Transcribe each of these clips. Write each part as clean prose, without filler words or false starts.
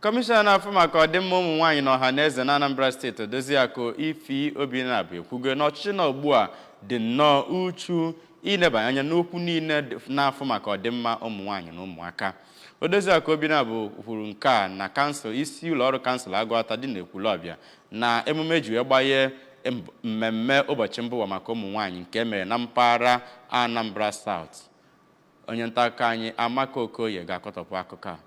Kọmishọna na-afụ maka ọdịmma ụmụ nwaanyị na ọha na eze na Anambra Steeti, Odoziakụ Ify Obinabo, ekwugo na ọchịchị nọ ugbu a dị nnọọ uchu ilebanye anya n'okwu niile na-afụ maka ọdịmma ụmụ nwaanyị na ụmụaka. Odoziakụ Obinabo kwuru nke a na kansụl isi ụlọ ọrụ kansụl Agụata dị n'Ekwulọbịa na emume eji wee gbanye mmemme ụbọchị mba ụwa maka ụmụ nwaanyị nke emere na mpaghara Anambra South. Onye nta akụkọ anyị, Amaka Okoye, ga-akọtọpụ akụkọ a.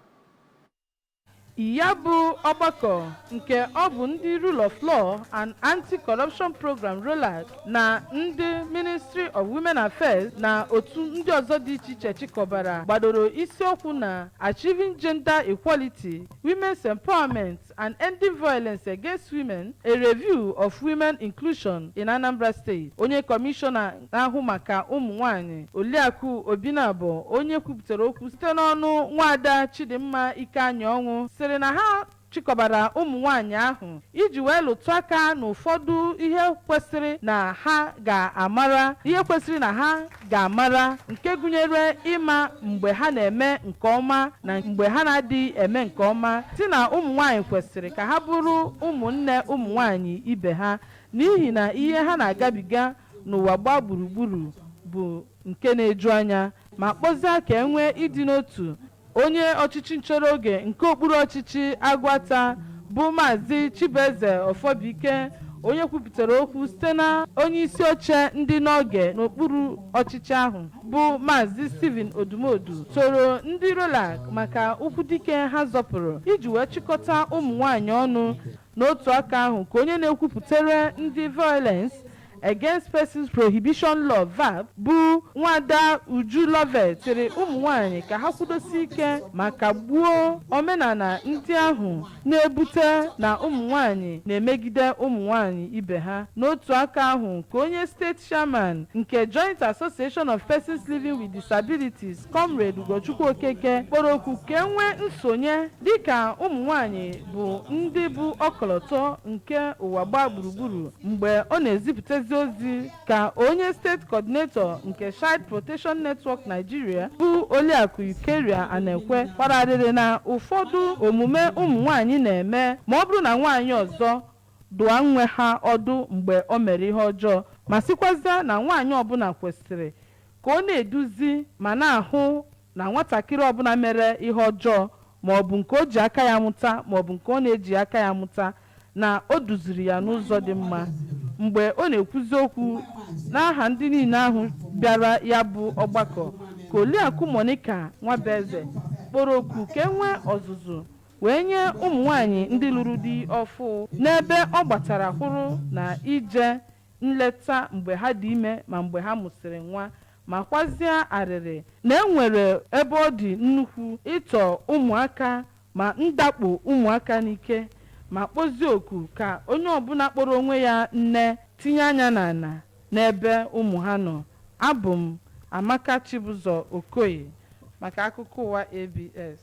Ya bụ ọgbakọ, nke ọ bụ ndị Rule of Law and Anti-Corruption Program, ROLAC, na ndị Ministry of Women Affairs na otu ndị ọzọ dị iche iche chịkọbara, gbadoro isiokwu na "Achieving Gender Equality, Women's Empowerment and Ending Violence Against Women: A Review of Women Inclusion in Anambra State". Onye kọmishọna na-ahụ maka ụmụ nwanyị, Oliakụ Obinabo, onye kwupụtara okwu site n'ọnụ nwaada Chidimma Ikeanyaọnwụ, sịrị na ha chịkọbara ụmụ nwanyị ahụ iji wee lụtụ aka n'ụfọdụ ihe kwesịrị na ha ga-amara, ihe kwesịrị na ha ga-amara, nke gụnyere ịma mgbe ha na-eme nke ọma na mgbe ha na-adịghị eme nke ọma, si na ụmụ nwanyị kwesịrị ka ha bụrụ ụmụnne ụmụ nwanyị ibe ha, n'ihi na ihe ha na-agabiga n'ụwa gbaa gburugburu bụ nke na-eju anya, ma kpọzie ka e nwee ịdị n'otu. Onye ọchịchị nchere oge nke okpuru ọchịchị Agụata bụ Maazị Chibueze Ọfọbike, onye kwupụtara okwu site na onye isi oche ndị n'oge n'okpuru ọchịchị ahụ bụ Maazị Stephen Odumodu, toro ndị ROLAC maka ụkwụ dike ha zọpụrụ iji wee chịkọta ụmụ nwanyị ọnụ. N'otu aka ahụ ka onye na-ekwupụtere ndị Violence Against Persons Prohibition Law, VAPP, bụ nwada Uju Lovet, sịrị ụmụ nwanyị ka ha kwudosi ike ma kagbuo omenala ndị ahụ na-ebute na ụmụ nwanyị na-emegide ụmụ nwanyị ibe ha. N'otu aka ahụ ka onye steeti chairman nke Joint Association of Persons Living with Disabilities, Comrade Ugochukwu Okeke, kpọrọ okwu ka e nwee nsonye dịka ụmụ nwanyị bụ ndị bụ ọkọlọtọ nke ụwa gbaa gburugburu. Mgbe ọ na-ezipụtazi ozi ka onye steeti coordinator nke Child Protection Network Nigeria bụ Oliakụ Eucharia Anekwe kwararịrị na ụfọdụ omume ụmụ nwanyị na-eme ma ọ bụrụ na nwaanyị ọzọ dụa nwe ha ọdụ mgbe o mere ihe ọjọọ, ma sịkwazịa na nwaanyị ọbụla kwesịrị ka ọ na-eduzi ma na-ahụ na nwatakịrị ọbụla mere ihe ọjọọ, ma ọ bụ nke o ji aka ya mụta ma ọ bụ nke ọ na-eji aka ya mụta, na o duziri ya n'ụzọ dị mma. Mgbe ọ na-ekwuzi okwu n'aha ndị niile ahụ bịara ya bụ ọgbakọ ka Oliakụ Monica Nwabeze kpọrọ oku ka e nwee ọzụzụ wee nye ụmụ nwanyị ndị lụrụ di ọfụ n'ebe ọ gbatara kwụrụ na ije nleta mgbe ha dị ime ma mgbe ha mụsịrị nwa, ma kwazie arịrị na enwere ebe ọ dị nnukwu ịtọ ụmụaka ma ndakpo ụmụaka n'ike, ma kpọzie oku ka onye ọbụla kpọrọ onwe ya nne tinye anya n'ala n'ebe ụmụ ha nọ. Abụ m Amaka Chibụzọ Okoye maka akụkọ ụwa ABS.